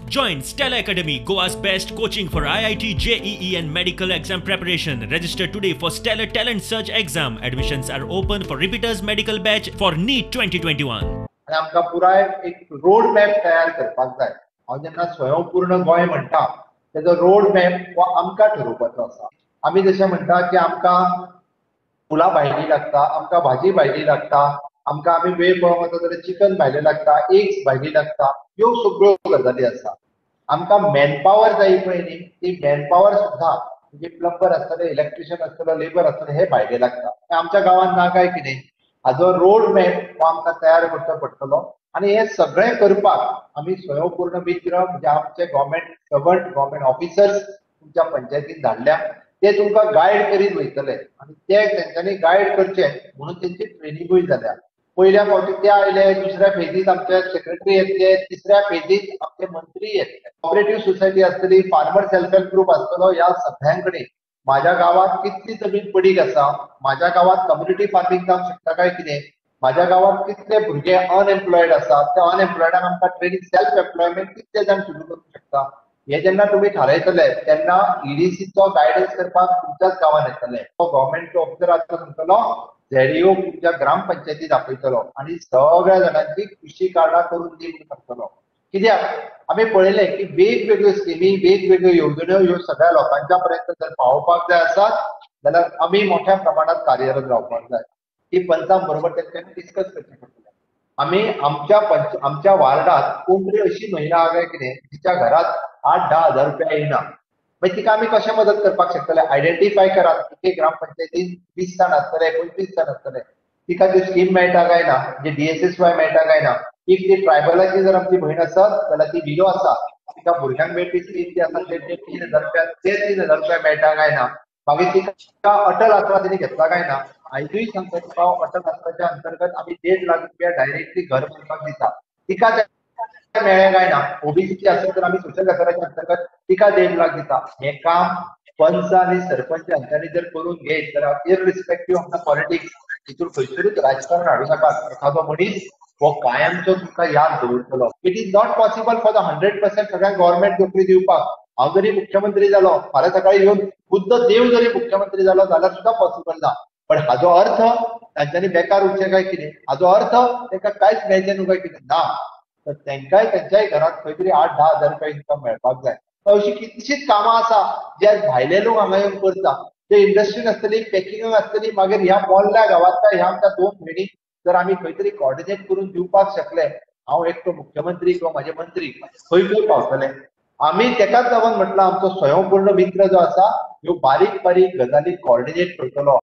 Join Stellar Academy, Goa's best coaching for IIT, JEE and medical exam preparation. Register today for Stellar Talent Search exam. Admissions are open for repeaters medical batch for NEET 2021. आनी आमकां पुराय एक road map तयार करपाक जाय. हांव जेन्ना स्वयंपूर्ण गोंय म्हणटा तेजो रोड मॅप हो आमकां ठरोवपाचो आसा. आमी जशें म्हणटा की आमकां फुलां भायली लागता, आमकां भाजी भायली लागता, आमकां आमी वेळ पळोवंक वता जाल्यार चिकन भायलें लागता, एग्स भायली लागता, ह्यो सगळ्यो गजाली आसा. आमकां मॅनपावर जाय पळय न्ही, ती मॅनपावर सुद्दां म्हणजे प्लंबर आसतले, इलेक्ट्रिशियन आसतलो, लेबर आसतले, हे भायले लागता. आमच्या गांवांत ना काय कितें, हाजो रोड मॅप हो आमकां तयार करचो पडटलो. आनी हे सगळें करपाक आमी स्वयंपूर्ण मित्र म्हणजे आमचे गव्हर्मेंट सर्वंट, गव्हर्मेंट ऑफिसर्स तुमच्या पंचायतीन धाडल्या, ते तुमकां गायड करीत वयतले आनी ते तेंच्यांनी गायड करचे म्हणून तेंची ट्रेनिंगूय जाल्या. पयल्या फावटी ते आयले, दुसऱ्या फेजीत आमचे सेक्रेटरी येतले, तिसऱ्या फेजीत आमचे मंत्री येतले. कॉपरेटिव्ह सोसायटी आसतली, फार्मर सेल्फ हेल्प ग्रुप आसतलो. ह्या सगळ्यां कडेन माझ्या गांवांत कितली जमीन पडीक आसा, माझ्या गांवांत कम्युनिटी फार्मींग जावंक शकता काय कितें, माझ्या गांवांत कितले भुरगे अनएम्प्लॉयड आसा, त्या अनएम्प्लॉयडाक आमकां ट्रेनिंग सेल्फ एम्प्लॉयमेंट कितले जाण सुरू करूंक शकता, हे जेन्ना तुमी थारायतले तेन्ना ईडीसीचो गायडन्स करपाक तुमच्याच गांवांत येतले. गव्हर्मेंटचो ऑफिसर आसता सांगतलो, झेडईओ तुमच्या ग्रामपंचायतीत दाखयतलो आनी सगळ्या जाणांची कृषी कार्डां करून दी म्हणून सांगतलो. कित्याक आमी पळयलें की वेगवेगळ्यो स्किमी, वेगवेगळ्यो येवजण्यो ह्यो सगळ्या लोकांच्या पर्यंत जर पावोवपाक जाय आसात जाल्यार आमी मोठ्या प्रमाणात कार्यरत रावपाक जाय. ती पंचां बरोबर तेंच्यांनी डिस्कस करचें पडटलें. आमी आमच्या वार्डात कोण तरी अशी महिला आहा काय कितें जिच्या घरात 8-10 हजार रुपया येयना, मागीर तिका आमी कशें मदत करपाक शकतले? आयडेंटिफाय करात, एक ग्रामपंचायतीन 20 जाण आसतले, 25 जाण आसतले, तिका ती स्कीम मेळटा काय ना, म्हणजे DSSY मेळटा काय ना. If ती ट्रायबलाची जर आमची भयण आसत जाल्यार ती विलो आसा, तिका भुरग्यांक मेळपी स्कीम जी आसा ते 3,000 रुपया, ते 3,000 रुपया मेळटा काय ना. मागीर तिका अटल आसरा तिणे घेतला काय ना. आयजूय सांगता तुका, अटल आसराच्या अंतर्गत आमी 1.5 लाख रुपया डायरेक्टली घर बांदपाक दिता, तिका मेळ्ळें काय ना. ओबीसीची आसत तर आमी सोशल वेलफेराच्या अंतर्गत तिका 1.5 लाख दिता. हें काम पंच आनी सरपंच हांच्यांनी जर करून घेत जाल्यार इररिस्पेक्टीव ऑफ the politics, हितून खंयसरूच राजकारण हाडूं नाकात. एखादो मनीस हो कायमचो तुमकां याद दवरतलो. It is not possible for the 100% सगळ्यांक गव्हर्मेंट नोकरी दिवपाक. हांव जरी मुख्यमंत्री जालो फाल्यां सकाळी येवन खुद्द देव जरी मुख्यमंत्री जालो जाल्यार सुद्दां पॉसिबल ना. पण हाजो अर्थ तांच्यांनी बेकार उरचें काय कितें, हाजो अर्थ तांकां कांयच मेळचें न्हू काय कितें ना. तर तांकांय तेंच्याय घरात खंय तरी 8-10 हजार रुपया इन्कम मेळपाक जाय. अशी कितलीशीच कामां आसा जे आज भायले लोक हांगा येवन करता. ते इंडस्ट्रीन आसतली, पॅकिंगाक आसतली. मागीर ह्या मोल्ल्या गांवांतल्या ह्या आमच्या 2 भयणी जर आमी खंय तरी कॉर्डिनेट करून दिवपाक शकले, हांव एकटो मुख्यमंत्री किंवा म्हाजे मंत्री खंय खंय पावतले. आमी तेकाच लागून म्हटलां आमचो स्वयंपूर्ण मित्र जो आसा ह्यो बारीक बारीक गजाली कॉर्डिनेट करतलो.